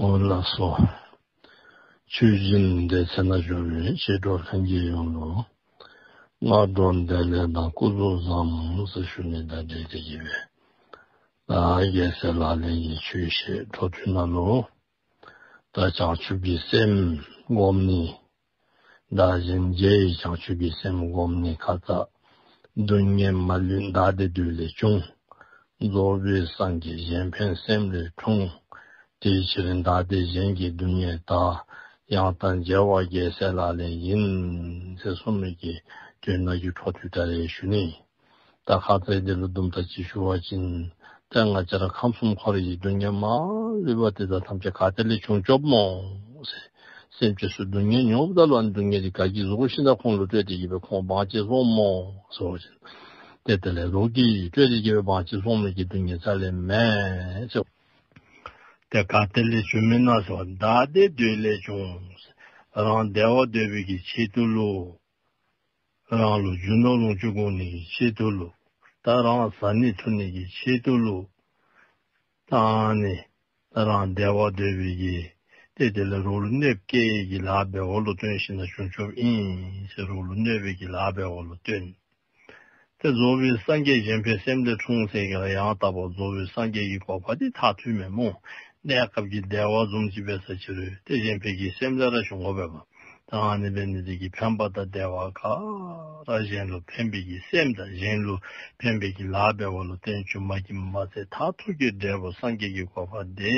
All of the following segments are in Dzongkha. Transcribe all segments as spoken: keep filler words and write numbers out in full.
འོ་ལགས་སོ། ཆོས་སྦྱིན་སྡེ་ཚན་ནང་བཞུགས་པའི་མཆེད་གྲོགས་ལྷན་རྒྱས་ཡོངས་ལུ་སྔ་དྲོ་བདེ་ལེགས་དང་སྐུ་གཟུགས་བཟང་ཟེར་ཞུ་ནི་དང་འབྲེལ་ཏེ་གིས་སྦེ། ད་རྒྱལ་སྲས་ལག་ལེན་གྱི་ཆོས་བཤད་འཕྲོ་མཐུད་ནང་ལུ་ད་བྱང་ཆུབ་ཀྱི་སེམས་སྒོམ་ནི། བདག་གཞན་བརྗེ་ཡི་བྱང་ཆུབ་ཀྱི་སེམས་སྒོམ་ནི་ཁ་ཙ། སྡུག་བསྔལ་མ་ལུས་བདག་བདེ་འདོད་ལས་བྱུང་། རྫོགས་པའི་སངས་རྒྱས་གཞན་ཕན་སེམས་ལས་འཁྲུངས། དེའི་ཕྱིར་བདག་བདེ་གཞན་གྱི་སྡུག་བསྔལ་དག། ཡང་དག་བརྗེ་བ་རྒྱལ་སྲས་ལག་ལེན་ཡིན། ཟེར་གསུངས་མི་གི་དོན་དག་གི་འཕྲོ་མཐུད་ད་རེས་ཞུ་ནི། ད་ཁ་ཙ་འདི་ལུ་དུམ་གྲ་ཅིག་ཞུ་བ་ཅིན། ཏེ་ང་བཅས་ར་ཁམས་གསུམ་འཁོར་བའི་སྡུག་བསྔལ་མ་ལུས་པ་དེ་དག་ཐམས་ཅད་ག་ཏེ་ལས་བྱུང་བྱུངམ་སྨོ་ཟེར། སེམས་ཅན་ཚུ་སྡུག་བསྔལ་མྱོངམ་ད་ལུ་ཨ་ནི་སྡུག་བསྔལ་འདི་ག་གིས་བཟོ་ཞིནམ་ད་ཁོང་ལུ་སྤྲོད་དེ་གིས་སྦེ་ཁོང་དབང་ཅིག་སོངམ་སྨོ་ཟེར་བ་ཅིན། ཏེ་དེ་ལས་རོགས་ཀྱིས་སྤྲོད་དེ་གིས་སྦེ་དབང་ཅིག་སོང་མི་གི་སྡུག་བསྔལ་རྩ་ལས་མེད་ཟེར། ཏེ་ག་ཏེ་ལས་བྱུངམ་ཨིན་ན་ཟེར་བ་ཅིན་བདག་བདེ་འདོད་ལས་བྱུང་། རང་བདེ་བ་འདོད་པའི་གི་ཆེད་དུ་ལུ། རང་ལུ་རྒྱུ་ནོར་ལོངས་སྤྱོད་དགོ་ནི་གི་ཆེད་དུ་ལུ། ད་རང་བཟའ་ནི་འཐུང་ནི་གི་ཆེད་དུ་ལུ། ད་ཨ་ནི་ད་རང་བདེ་བ་འདོད་པའི་གི་ཏེ་དེ་ལས་རོགས་ལུ་གནོདཔ་བཀལ་ནི་གི་ལཱ་འབདཝ་ལུ་བརྟེན་ཞིནམ་ད་བྱུང་བྱུངམ་ཨིན་ཟེར། རོགས་ལུ་གནོད་པའི་གི་ལཱ་འབདཝ་ལུ་བརྟེན། ཏེ་རྫོགས་པའི་སངས་རྒྱས་གཞན་ཕན་སེམས་ལས་འཁྲུངས་ཟེར་གི་ལ་ཡང་དག་པར་རྫོགས་པའི་སངས་རྒྱས་ཀྱི་གོ་འཕང་འདི་མཐར་ཐུག་མེན་སྨོ། གནས་སྐབས་ཀྱི་བདེ་བ་བཟུམ་ཅིག་འབད་ས་ཅིག་རུང་ཏེ་གཞན་ཕན་གྱི་སེམས་ལས་ར་བྱུང་དགོ་པས་པ། ད་ཨ་ནི་འབད་ནི་འདི་གིས་ཕན་པ་དང་བདེ་བ་ག་ར་གཞན་ལུ་ཕན་པའི་གི་སེམས་དང་གཞན་ལུ་ཕན་པའི་གི་ལཱ་འབདཝ་ལུ་བརྟེན་བྱུངམ་ཨིན་མས་ཟེར། མཐར་ཐུག་གི་འབྲས་བུ་སངས་རྒྱས་ཀྱི་གོ་འཕང་འདི་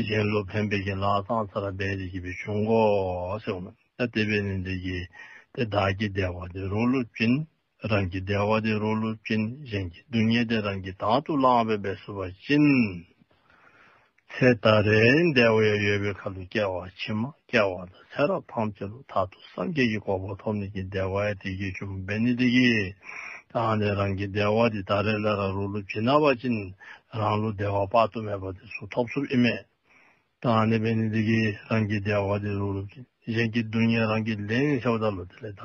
གཞན་ལུ་ཕན་པའི་གི་ལཱ་ཙང་ཙ་ར་འབད་དེ་གིས་སྦེ་བྱུང་དགོ་ཟེར་ཨིན་མས། ད་དེ་འབད་ནི་འདི་གིས་ཏེ་བདག་གི་བདེ་བ་འདི་རོགས་ལུ་བྱིན། རང་གི་བདེ་བ་འདི་རོགས་ལུ་བྱིན། གཞན་གྱི་སྡུག་བསྔལ་འདི་རང་གིས་དང་དུ་བླངས་སྦེ་འབད་ཚུགས་པ་ཅིན། ཚེ་ད་རེས་བདེ་བ་ཡོད་པའི་ཁར་ལུ་སྐྱེ་བ་ཕྱི་མ་སྐྱེ་བ་དང་ཚེ་རབས་ཐམས་ཅད་ལུ་མཐར་ཐུག་སངས་རྒྱས་ཀྱི་གོ་འཕང་ཐོབ་ནི་གི་བདེ་བ་ཡང་དེ་གིས་བྱུངམ་འབད་ནི་འདི་གིས། ད་ཨ་ནི་རང་གི་བདེ་བ་འདི་ད་རེས་ལས་ར་རོགས་ལུ་བྱིན་པ་ཅིན་རང་ལུ་བདེ་བ་དཔག་ཏུ་མེད་པ་འདི་ཚུ་ཐོབ་ཚུགསཔ་ཨིན་མས། ད་ཨ་ནི་འབད་ནི་འདི་གིས་རང་གི་བདེ་བ་འདི་རོགས་ལུ་བྱིན། གཞན་གྱི་སྡུག་བསྔལ་རང་གིས་ལེན་ཟེརཝ་ད་ལུ་དེ་ལས་ད་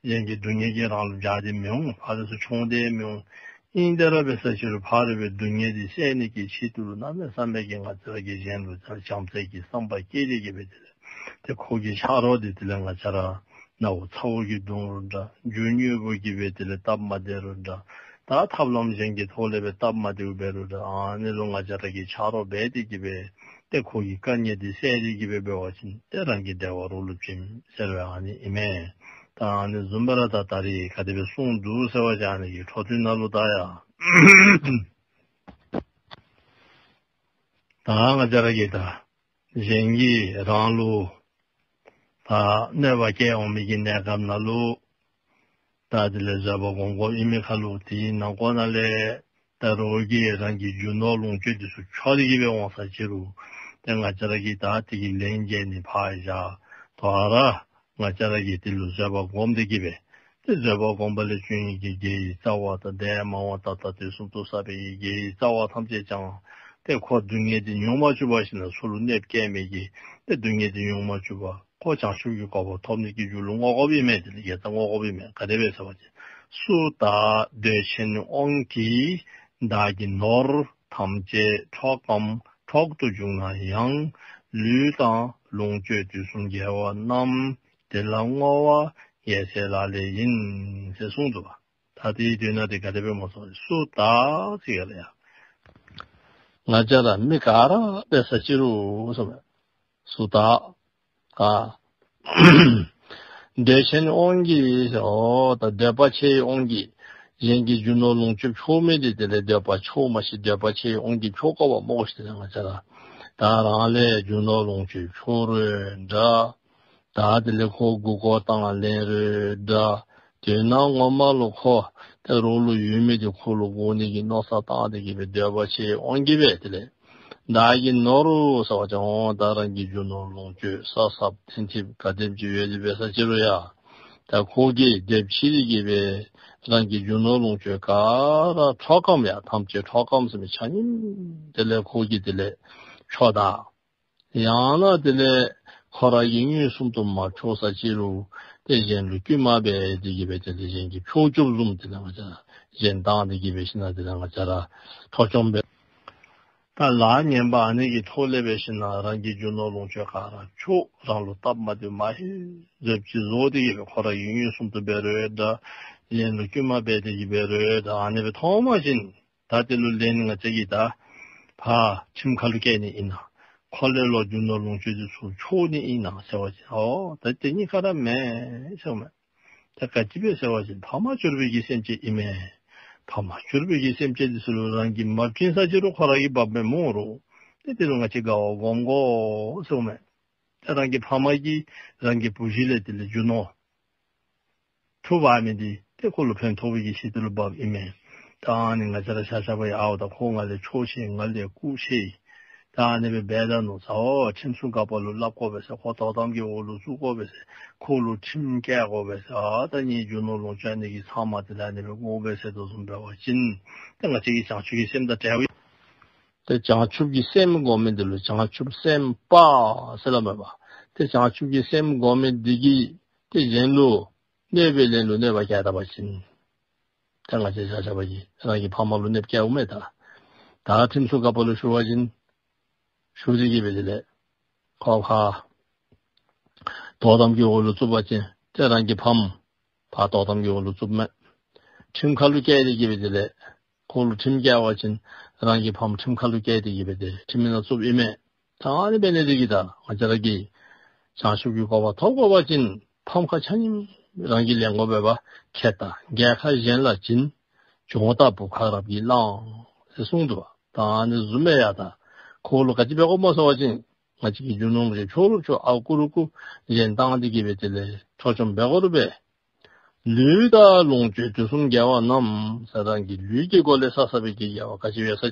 གཞན་གྱི་སྡུག་བསྔལ་གྱིས་རང་ལུ་འཇགས་ཏེ་མི་འོང་། ཕར་ཚུར་མཆོང་སྟེ་མི་འོང་། ཨིན་དེ་ར་འབད་ས་ཅིག་རུང་ཕར་ར་སྦེ་སྡུག་བསྔལ་འདི་བསལ་ནི་གི་ཆེད་དུ་ལུ་གནམ་མེད་ས་མེད་ཀྱི་ང་བཅས་ར་གིས་གཞན་ལུ་བྱམས་བརྩེ་གི་བསམ་པ་བསྐྱེད་དེ་གིས་སྦེ་དེ་ལས་ཏེ་ཁོ་གི་ཆ་རོགས་འདི་དེ་ལས་ང་བཅས་ར་ནཝ་ཚཝ་གིས་བརྡུང་རུང་འདྲ། རྒྱུ་དངོས་པོ་གིས་སྦེ་དེ་ལས་སྟབས་མ་བདེ་རུང་འདྲ། ད་ཐབས་ལམ་གཞན་གྱི་ཐོག་ལས་སྦེ་སྟབས་མ་བདེཝ་འབད་རུང་འདྲ། ཨ་ནི་ལུ་ང་བཅས་ར་གིས་ཆ་རོགས་འབད་དེ་གིས་སྦེ་ཏེ་ཁོ་གི་དཀའ་ངལ་འདི་བསལ་ཏེ་གིས་སྦེ་འབད་བ་ཅིན་ཏེ་རང་གི་བདེ་བ་རོགས་ལུ་བྱིན་ཟེར་བའི་ཨ་ནི་ཨིན་མས། ད་ཨ་ནི་བཟུམ་སྦེ་ར་ད་ད་རེས་ག་དེ་སྦེ་གསུངས་འདུག་ཟེར་བ་ཅིན་ཨ་ནི་གི་འཕྲོ་མཐུད་ནང་ལུ་ད་ཡ། ད་ང་བཅས་ར་གིས་ད་གཞན་གྱིས་རང་ལུ་ད་གནོད་པ་བསྐྱལ་འོང་མི་གི་གནས་སྐབས་ནང་ལུ་ད་དེ་ལས་བཟོད་པ་སྒོམ་དགོཔ་ཨིན་མི་ཁར་ལུ་དེའི་ནང་འཁོད་ནང་ལས་ད་རོགས་ཀྱིས་རང་གི་རྒྱུ་ནོར་ལོངས་སྤྱོད་འདི་ཚུ་འཕྲོག་སྟེ་གིས་སྦེ་འོང་ས་ཅིག་རུང་ཏེ་ང་བཅས་ར་གིས་ད་དེ་གི་ལན་འཇལ་ནི་ཕར་བཞག། དོ་རུང་ང་བཅས་ར་གིས་དེ་ལུ་བཟོད་པ་སྒོམ་སྟེ་གིས་སྦེ་ཏེ་བཟོད་པ་སྒོམ་པ་ལས་བྱུང་ནི་གི་དགེ་བའི་རྩ་བ་དང་འདས་མ་འོངས་ད་ལྟ་དུས་གསུམ་དུ་བསགས་པའི་དགེ་བའི་རྩ་བ་ཐམས་ཅད་ཀྱང་ཏེ་ཁོ་སྡུག་བསྔལ་འདི་མྱོང་མ་བཅུག་པར་ཞིནམ་ལས་ཚུར་ལུ་གནོདཔ་བཀལ་མི་གི་ཏེ་སྡུག་བསྔལ་འདི་མྱོང་མ་བཅུག་པར་ཁོ་བྱང་ཆུབ་ཀྱི་གོ་འཕང་ཐོབ་ནི་གི་རྒྱུ་ལུ་བསྔོ་དགོཔ་ཨིན་མས། དེ་ལས་དགེ་རྩ་བསྔོ་དགོཔ་ཨིན་མས། ག་དེ་སྦེ་ཟེར་བ་ཅིན། སུ་དག་འདོད་ཆེན་དབང་གིས་བདག་གི་ནོར་ཐམས་ཅད་འཕྲོག་གམ་འཕྲོག་ཏུ་བཅུག་ན་ཡང་། ལུས་དང་ལོངས་སྤྱོད་དུས་གསུམ་དགེ་བ་རྣམས། དེ་ལ་བསྔོ་བ་རྒྱལ་སྲས་ལག་ལེན་ཡིན། ཟེར་གསུངས་འདུག་པ། ད་དེའི་དོན་དག་འདི་ག་དེ་སྦེ་སྨོ་ཟེར་བ་ཅིན་སུ་དག་ཟེར་ག་ལས་ཡ། ང་བཅས་ར་མི་ག་ར་འབད་ས་ཅིག་རུང་ཟེར་མས། སུ་དག་ག་འདོད་ཆེན་དབང་གིས་ཟེར། འོ་ད་འདོད་པ་ཆེའི་དབང་གིས་གཞན་གྱི་རྒྱུ་ནོར་ལོངས་སྤྱོད་འཕྲོག་མི་འདི་དེ་ལས་འདོད་པ་ཆོག་མ་ཤེས། འདོད་པ་ཆེའི་དབང་གིས་འཕྲོག་དགོཔ་སྨོ་ཤེས། དེ་ལས་ང་བཅས་ར་ད་རང་ལས་རྒྱུ་ནོར་ལོངས་སྤྱོད་འཕྲོག་རུང་འདྲ། ད་དེ་ལས་ཁོ་མགུ་སྐོར་བཏང་ལེན་རུང་འདྲ། དོན་ངོ་མ་ལུ་ཁོ་ཏེ་རོགས་ལུ་ཡོད་མི་འདི་ཁོ་ལུ་དགོ་ནི་གི་མནོ་བསམ་བཏང་སྟེ་གིས་སྦེ་འདོད་པ་ཆེའི་དབང་གིས་སྦེ་དེ་ལས་བདག་གི་ནོར་ཟེར་བ་ཅིན་འོ་ད་རང་གི་རྒྱུ་ནོར་ལོངས་སྤྱོད་བསགས་བསགསཔ་ཐོན་ཐོནམ་ག་དེམ་ཅིག་ཡོད་དེ་འབད་ས་ཅིག་རུང་ཡ། ད་ཁོ་གིས་འདོད་པ་ཆེ་སྟེ་གིས་སྦེ་རང་གི་རྒྱུ་ནོར་ལོངས་སྤྱོད་ག་ར་འཕྲོག་གམ་ཡ། ཐམས་ཅད་འཕྲོག་གམ་ཟེར་མི་ཆ་མཉམ་དེ་ལས་ཁོ་གིས་དེ་ལས་འཕྲོག་ད། ཡང་ན་དེ་ལས་ཁོ་ར་གིས་མངོན་སུམ་དུ་མ་འཕྲོག་ས་ཅིག་རུང་ཏེ་གཞན་ལུ་བསྐུལ་མ་འབད་དེ་གིས་སྦེ་དེ་ལས་གཞན་གྱིས་འཕྲོག་བཅུགཔ་བཟུམ་དེ་ལས་ང་བཅས་ར་གཞན་བཏང་སྟེ་གིས་སྦེ་ཞིནམ་ལས་དེ་ལས་ང་བཅས་ར་འཕྲོག་བཅོམ་འབད། ད་ ཨ་ལཱ་ངན་པ་ཨ་ནི་གི་ཐོག་ལས་འབད་ཞིནམ་ལས་རང་གི་རྒྱུ་ནོར་ལོངས་སྤྱོད་ག་ར་འཕྱོག། རང་ལུ་སྟབས་མ་བདེཝ་མ་ཧེ་རབ་ཅིག་བཟོ་སྟེ་གི་སྦེ་ཁོ་ར་ཡུན་ཡུན་སུམ་དུ་འབད་རུང་འདྲ། གཞན་ལུ་བསྐུལ་མ་འབད་དེ་གི་འབད་རུང་འདྲ། ཨ་ནི་སྦེ་མཐོང་པ་ཅིན་ད་དེ་ལུ་ལན་ང་བཅས་ཀྱིས་ད་ཕར་ཁྲིམས་ཁ་ལུ་བཀལ་ནི་ཨིན་ན། ཁོ་ལས་ལོག་རྒྱུ་ནོར་ལོངས་སྤྱོད་འདི་ཚུ་འཕྱོག་ནི་ཨིན་ན་ཟེར་བ་ཅིན་ཨོ་ད་དེ་གཉིས་ཀ་ར་མེན་ཟེརཝ་མས། ད་ག་ཅི་སྦེ་ཟེར་བ་ཅིན་ཕ་མ་གྱུར་པའི་གི་སེམས་ཅན་ཨིན་མས། ཕ་མ་གྱུར་པའི་གི་སེམས་ཅན་འདི་ཚུ་ལུ་རང་གིས་མ་བྱིན་ས་ཅི་རུང་ཁོ་ར་གིས་འབགཔ་མས་སྨོ་རོ། ཏེ་དེ་ལུ་ང་བཅས་དགའ་བ་སྒོམ་དགོ་ཟེརཝ་མས། ཏེ་རང་གི་ཕ་མ་གིས་རང་གི་བུ་གཞི་ལས་དེ་ལས་རྒྱུ་ནོར་འཕྱོག་འབག་མི་འདི་ཏེ་ཁོ་ལུ་ཕན་ཐོགས་པའི་གི་ཆེད་དུ་ལུ་འབགཔ་ཨིན་མས། ད་ཨ་ནི་ང་བཅས་ར་ཤ་ཤ་པ་ཡང་ཨའོ་ད་ཁོ་ང་ལས་འཕྱོག་ཤེས་ང་ལས་རྐུ་ཤེས། ད་ཨ་ནི་སྦེ་འབད་ད་ནུག་ཟེར་ཨོ་ཁྲིམས་སྲུང་འགག་པ་ལུ་སླབ་དགོ་པས་ཟེར། ཁོ་དོ་དམ་གྱི་འོག་ལུ་བཙུགས་དགོ་པས་ཟེར། ཁོ་ལུ་ཁྲིམས་བཀལ་དགོ་པས་ཟེར། ཨ་ད་ངེའི་རྒྱུ་ནོར་ལོངས་སྤྱོད་ཨ་ནི་གི་ཚབ་མ་དེ་ལས་ཨ་ནི་སྦེ་དགོ་པས་ཟེར་དོ་བཟུམ་འབད་བ་ཅིན་ཏེ་ང་བཅས་ཀྱི་བྱང་ཆུབ་ཀྱི་སེམས་དང་བྲལ་བའི། ཏེ་བྱང་ཆུབ་ཀྱི་སེམས་སྒོམ་མི་འདི་ལུ་བྱང་ཆུབ་སེམས་དཔའ་ཟེར་སླབ་མས་པ། ཏེ་བྱང་ཆུབ་ཀྱི་སེམས་སྒོམ་མི་འདི་གིས་ཏེ་གཞན་ལུ་གནོད་པའི་ལན་ལུ་གནོད་པ་བཀལ་ད་པ་ཅིན་ཏེ་ང་བཅས་ཆ་ཁྱབ་ཀྱིས་རང་གི་ཕ་མ་ལུ་གནོདཔ་བཀལཝ་མས་ད། ད་ཁྲིམས་སྲུང་འགག་པ་ལུ་ཞུ་བ་ཅིན་ཞུ་སྟེ་གི་སྦེ་དེ་ལས་ཁོ་ཕར་དོ་དམ་གྱི་འོག་ལུ་བཙུགས་པ་ཅིན་ཏེ་རང་གི་ཕམ་ཕར་དོ་དམ་གྱི་འོག་ལུ་བཙུགསཔ་མས། ཁྲིམས་ཁ་ལུ་བཀལ་ཏེ་གི་སྦེ་དེ་ལས་ཁོ་ལུ་ཁྲིམས་བཀལ་བ་ཅིན་རང་གི་ཕམ་ཁྲིམས་ཁ་ལུ་བཀལ་ཏེ་གི་སྦེ་དེ་ཁྲིམས་ནང་བཙུགསཔ་ཨིན་མས། ད་ཨ་ནི་འབད་ནི་དེ་གིས་ད་ང་བཅས་ར་གིས་བྱང་ཆུབ་ཀྱི་གོ་འཕང་ཐོབ་དགོ་པ་ཅིན་ཕམ་ཁ་ཆ་མཉམ་རང་གིས་ལེན་དགོ་པས་པ། ཁྱེད་དང་རྒྱལ་ཁ་གཞན་ལ་བྱིན། གྱོང་དང་བུབ་ཁ་རབ་ཀྱིས་བླང་ཟེར་གསུངས་འདུག་པ། ད་ཨ་ནི་བཟུམ་སྦེ་ཡ་ད་ཁོ་ལུ་ག་ཅི་འབད་དགོཔ་སྨོ་ཟེར་བ་ཅིན་ང་བཅས་ཀྱི་རྒྱུ་ནོར་ལོངས་སྤྱོད་འཕྱོག་རུང་འཕྱོག་ཨརཝ་རྐུ་རུང་རྐུ། གཞན་བཏང་སྟེ་གི་སྦེ་དེ་ལས་འཕྲོག་བཅོམ་འབད་དགོ་རུང་འབད། ལུས་དང་ལོངས་སྤྱོད་དུས་གསུམ་དགེ་བ་རྣམས་ཟེར། རང་གི་ལུས་ཀྱི་སྒོ་ལས་བསགས་བསགས་པའི་གི་དགེ་བ་ག་ཅི་ཡོད་ས་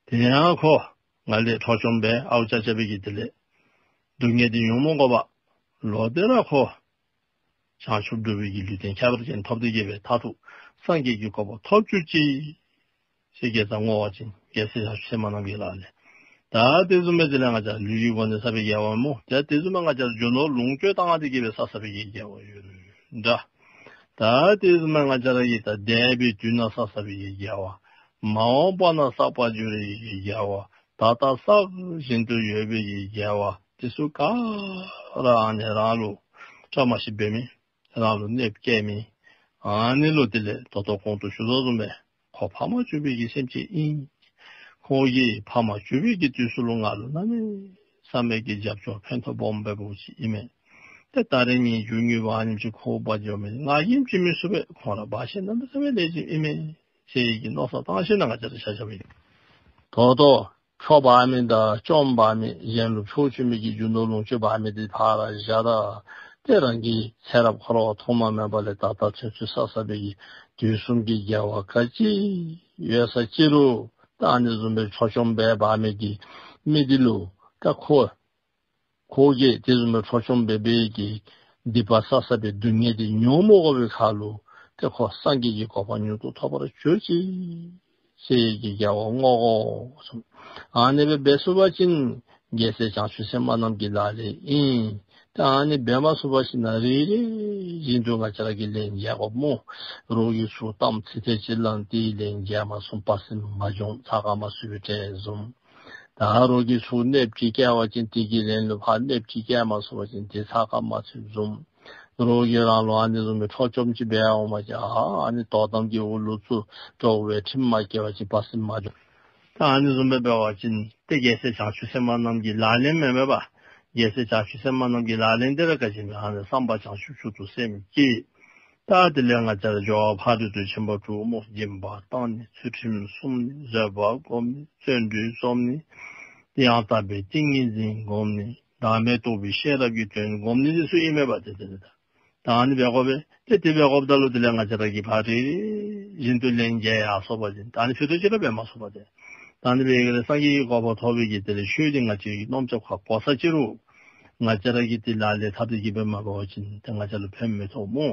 དེ་ཡང་ཁོ་ང་ལས་འཕྲོག་བཅོམ་འབད་ཨརཝ་རྐྱབ་རྐྱབ་པའི་གི་དེ་ལས་སྡུག་བསྔལ་འདི་མྱོང་མི་དགོ་པར་ལོག་སྟེ་ར་ཁོ་བྱང་ཆུབ་སྒྲུབ་པའི་གི་ལུས་རྟེན་ཁྱད་པར་ཅན་ཐོབ་སྟེ་གི་སྦེ་མཐར་ཐུག་སངས་རྒྱས་ཀྱི་གོ་འཕང་ཐོབ་གྱུར་ཅིག་ཟེར་དགེ་རྩ་བསྔོ་བ་ཅིན་རྒྱལ་སྲས་བྱང་ཆུབ་སེམས་དཔའ་རྣམས་ཀྱི་ལག་ལེན། ད་དེ་བཟུམ་སྦེ་དེ་ལས་ང་བཅས་ལུས་ཀྱི་སྒོ་ནས་བསགས་པའི་དགེ་བ་སྨོ། ད་དེ་བཟུམ་སྦེ་ང་བཅས་རྒྱུ་ནོར་ལོངས་སྤྱོད་བཏང་སྟེ་གི་སྦེ་བསགས་བསགས་པའི་གི་དགེ་བ་ཡོད་འདྲ། ད་དེ་བཟུམ་སྦེ་ང་བཅས་ར་གིས་ད་འདས་པའི་དུས་ནང་བསགས་བསགས་པའི་གི་དགེ་བ། མ་འོངས་པ་ན་བསགས་པར་འགྱུར་བའི་གི་དགེ་བ། ད་ལྟ་བསགས་བཞིན་དུ་ཡོད་པའི་གི་དགེ་བ། དེ་ཚུ་ག་ར་ཨ་ནི་རང་ལུ་བཀྲ་མ་ཤིས་འབད་མི། རང་ལུ་གནོདཔ་བཀལ་མི། ཨ་ནི་ལུ་དེ་ལས་ད་ལྟོ་གོང་དུ་ཞུ་དོ་བཟུམ་སྦེ་ཁོ་ཕམ་གྱུར་པའི་གི་སེམས་ཅན་ཨིན། ཁོ་གིས་ཕམ་གྱུར་པའི་གི་དུས་སུ་ལུ་ང་ལུ་གནམ་མེད་ས་མེད་ཀྱི་རྒྱབ་སྐྱོར་ཕན་ཐོགས་སྦོམ་སྦེ་འབདཝ་ཅིག་ཨིན་མས། ཏེ་ད་རེས་ངེའི་རྒྱུ་དངོས་པོ་ཨ་ནེམ་ཅིག་ཁོ་འབག་འགྱོ་མི་ང་གིས་བྱིན་མི་ཚུགས་པས། ཁོ་ར་འབག་ཤེས་གནམ་མེད་ས་མེད་ལེགས་ཤོམ་ཨིན་མས་ཟེར་གྱི་མནོ་བསམ་བཏང་ཞིནམ་ལས་ང་བཅས་ར་ཆ་ཁྱབ་ཀྱིས་ད་ལྟོ་འཕྲོག་འབག་མི་དང་བཅོམ་འབག་མི་གཞན་ལུ་འཕྱོག་བཅོམ་མི་གི་རྒྱུ་ནོར་ལོངས་སྤྱོད་འབག་མི་དེ་ཕར་ར་བཞག་ད། ཏེ་རང་གི་ཚེ་རབས་འཁོར་བ་ཐོག་མ་མེད་པ་ལས་ད་ལྟ་ཚུན་ཚོད་བསགས་བསགས་པའི་གི་དུས་གསུམ་གྱི་དགེ་བ་ག་ཅི་ཡོད་ས་ཅི་རུང་ད་ཨ་ནི་བཟུམ་སྦེ་འཕྲོག་བཅོམ་འབད་འབག་མི་གི་མི་དེ་ལུ་ད་ཁོ་ཁོ་གིས་དེ་བཟུམ་སྦེ་འཕྲོག་བཅོམ་འབད་འབད་གི་སྡིག་པ་བསགས་བསགས་པའི་སྡུག་བསྔལ་དེ་མྱོང་མི་དགོ་པའི་ཁར་ལུ་ཏེ་ཁོ་སངས་རྒྱས་ཀྱི་གོ་འཕང་མྱུར་དུ་ཐོབ་པར་གྱུར་ཅིག་ཟེར་གྱི་དགེ་བ་བསྔོ་དགོ་གསུངས། ཨ་ནི་སྦེ་འབད་ཚུགས་པ་ཅིན་རྒྱལ་སྲས་བྱང་ཆུབ་སེམས་དཔའ་རྣམས་ཀྱི་ལག་ལེན་ཨིན། ད་ཨ་ནི་འབད་མ་ཚུགས་པ་ཅིན་ན་རེ་རེ་བཞིན་དུ་ང་བཅས་ར་གིས་ལན་རྐྱབ་དགོཔ་སྨོ། རོགས་ཀྱིས་ཚུར་གཏམ་ཚིག་ཐེངས་གཅིག་སླབ་སྟེ་ལན་རྐྱབ་མ་ཚུགས་པར་སེམས་མ་བྱུང་ཚ་ཁ་མ་ཚུད་པའི་དེ་བཟུམ། ད་རོགས་ཀྱིས་ཚུར་གནོདཔ་ཅིག་བཀལ་བ་ཅིན་དེ་གི་ལན་ལུ་ཕར་གནོདཔ་ཅིག་བཀལ་མ་ཚུགས་པ་ཅིན་དེ་ཚ་ཁ་མ་ཚུད་བཟུམ། རོགས་ཀྱིས་རང་ལུ་ཨ་ནི་བཟུམ་མའི་འཕྲོག་བཅོམ་ཅིག་འབད་འོང་པ་ཅིན་ཨ་ཨ་ནི་དོ་དམ་གྱི་འོག་ལུ་བཙུགས་དོ་བའི་ཁྲིམས་མ་བཀལ་བ་ཅིན་དཔའ་སེམས་མ་བྱུང་། ད་ཨ་ནི་བཟུམ་སྦེ་འབད་བ་ཅིན་ཏེ་རྒྱལ་སྲས་བྱང་ཆུབ་སེམས་དཔའ་རྣམས་ཀྱི་ལག་ལེན་མེན་མས་པ། རྒྱལ་སྲས་བྱང་ཆུབ་སེམས་དཔའ་རྣམས་ཀྱི་ལག་ལེན་དེ་ར་ག་ཅི་སྨོ་ཨ་ནི་བསམ་པ་བྱང་ཆུབ་མཆོག་ཏུ་སེམས་བསྐྱེད། ད་དེ་ལས་ང་བཅས་ར་སྦྱོར་བ་ཕ་རོལ་ཏུ་ཕྱིན་པ་དྲུག་སྨོ། སྦྱིན་པ་བཏང་ནི། ཚུལ་ཁྲིམས་བསྲུང་ནི། བཟོད་པ་སྒོམ་ནི། བརྩོན་འགྲུས་རྩོམ་ནི། ཡང་དག་པའི་ཏིང་ངེ་འཛིན་སྒོམ་ནི། བདག་མེད་རྟོགས་པའི་ཤེས་རབ་ཀྱི་དོན་སྒོམ་ནི་འདི་ཚུ་ཨིན་མས་པ། ཏེ་དེ་ལས་ད་ད་ཨ་ནི་འབད་དགོ་པས། ཏེ་དེ་འབད་དགོཔ་ད་ལུ་དེ་ལས་ང་བཅས་ར་གིས་ཕར་རེ་རེ་བཞིན་དུ་ལན་རྐྱབ་ཡར་སོང་པ་ཅིན་ད་ཨ་ནི་ཕུད་རྡོག་ཅིག་ར་འབད་མ་ཚུགས་པས་ཏེ། ད་ཨ་ནི་འབད་གི་ར་སངས་རྒྱས་ཀྱི་གོ་འཕང་ཐོབ་པའི་གི་དེ་ལས་ཆོས་འདི་ང་བཅས་ཀྱིས་རྣམ་ཅོ་ཁར་གོ་ས་ཅི་རུང་ང་བཅས་ར་གིས་དེ་ལག་ལེན་འཐབ་སྟེ་གི་འབད་མ་འབད་བ་ཅིན་ཏེ་ང་བཅས་ལུ་ཕན་མི་ཐོགས་སྨོ།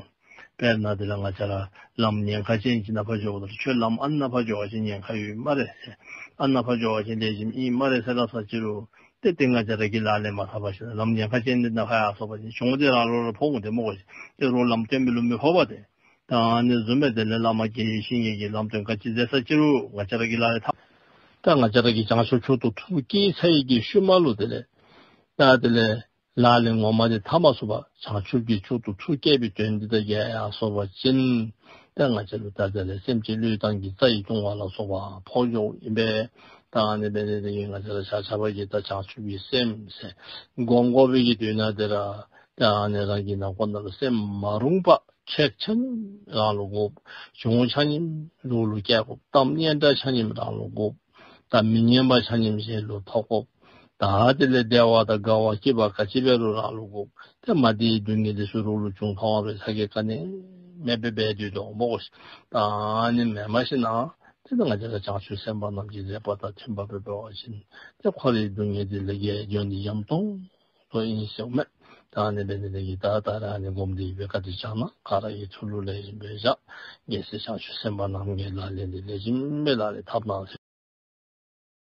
དཔེར་ན་དེ་ལས་ང་བཅས་ར་ལམ་ཉེན་ཁ་ཅན་ཅིག་ནང་ཕར་འགྱོཝ་ད་ལུ་ཁྱོད་ལམ་ཨ་ནཱ་ཕར་འགྱོ་བ་ཅིན་ཉེན་ཁ་ཡོད་སྨ་རེ་ཟེར། ཨ་ནཱ་ཕར་འགྱོ་བ་ཅིན་ལེགས་ཤོམ་ཨིན་སྨ་རེ་ཟེར་སླབ་ས་ཅི་རུང་ཏེ་དེ་ང་བཅས་ར་གིས་ལག་ལེན་མ་འཐབ་པ་ཅིན་ལམ་ཉེན་ཁ་ཅན་འདི་ནང་ཕར་ཡར་སོང་པ་ཅིན་གྱོང་འདི་རང་ལུ་ར་ཕོག་འོང་། ཏེ་སྨོ་གོ་ཤིག། ཏེ་རོགས་ལམ་སྟོན་མི་ལུ་མི་ཕོག་པས་ཏེ། ད་ཨ་ནི་བཟུམ་སྦེ་དེ་ལས་བླ་མ་དགེ་བའི་བཤེས་གཉེན་གྱིས་ལམ་སྟོན་ག་ཅི་མཛད་ས་ཅི་རུང་ང་བཅས་ར་གིས་ལག་ལེན་འཐབ། ད་ང་བཅས་ར་གིས་བྱང་ཆུབ་མཆོག་ཏུ་ཐུགས་བསྐྱེད་ཚར་བའི་གི་ཤུལ་མ་ལུ་དེ་ལས་ད་དེ་ལས་ལག་ལེན་ངོ་མ་དེ་འཐབ་མ་ཚུགས་པར་བྱང་ཆུབ་ཀྱི་མཆོག་ཏུ་ཐུགས་བསྐྱེད་པའི་དོན་འདི་དང་འགལ་ཡར་སོང་བ་ཅིན་ད་ང་བཅས་ལུ་ད་དེ་ལས་སེམས་ཅན་བློས་བཏང་གི་རྩ་བའི་ལྟུང་བ་ལ་སོགས་པ་ཕོག་འགྱོཝ་ཨིན་པས། ད་ཨ་ནི་འབད་ནི་དེ་གིས་ང་བཅས་ར་ཆ་ཁྱབ་ཀྱིས་ད་བྱང་ཆུབ་ཀྱི་སེམས་ཟེར་སྒོམ་དགོ་པའི་གི་དུས་ན་དེ་ར་ད་ཨ་ནི་རང་གི་ནང་ཁོག་ནང་ལུ་སེམས་མ་རུངས་པ་ཁེགས་ཆ་མཉམ་རང་ལུ་དགོ། གྱོང་ཆ་མཉམ་རོགས་ལུ་བཀལ་དགོ། གཏམ་སྙན་གྲགས་ཆ་མཉམ་རང་ལུ་དགོ། ད་མི་སྙན་པ་ཆ་མཉམ་གཞན་ལུ་ཐོབ་དགོ། ད་དེ་ལས་བདེ་བ་དང་དགའ་བ་སྐྱིད་པ་ག་ཅི་འབད་རུང་རང་ལུ་དགོ། ཏེ་མ་བདེ་སྡུག་བསྔལ་དེ་ཚུ་རོགས་ལུ་བྱུང་ཐོབ་པའི་ས་གི་ག་ནི་མེདཔ་སྦེ་འབད་དེ་འདུག་སྨོ་གོ། ད་ཨ་ནི་མེན་མ་ཤེས་ན་ཏེ་ད་ང་བཅས་ར་བྱང་ཆུབ་སེམས་དཔའ་རྣམས་ཀྱི་མཛད་པ་དང་མཐུན་པ་སྦེ་འབད་བ་ཅིན་ཏེ་འཁོར་བའི་སྡུག་བསྔལ་དེ་ལས་རྒྱལ་འགྱོ་ནི་ཡང་སྟོང་དོ་ཨིན་ཟེརཝ་མས། ད་ཨ་ནི་འབད་ནི་དེ་གིས་ད་ད་རེས་ཨ་ནི་སྒོམ་དེ་ཡོད་པའི་བཀའ་དྲིན་བསྐྱངས་གནང་། ག་ར་གིས་ཐུགས་ལུ་ལེགས་ཤོམ་སྦེ་བཞག། རྒྱལ་སྲས་བྱང་ཆུབ་སེམས་དཔའ་རྣམས་ཀྱི་ལག་ལེན་དེ་ལེགས་ཤོམ་སྦེ་ལག་ལེན་འཐབ་གནང་ཟེར།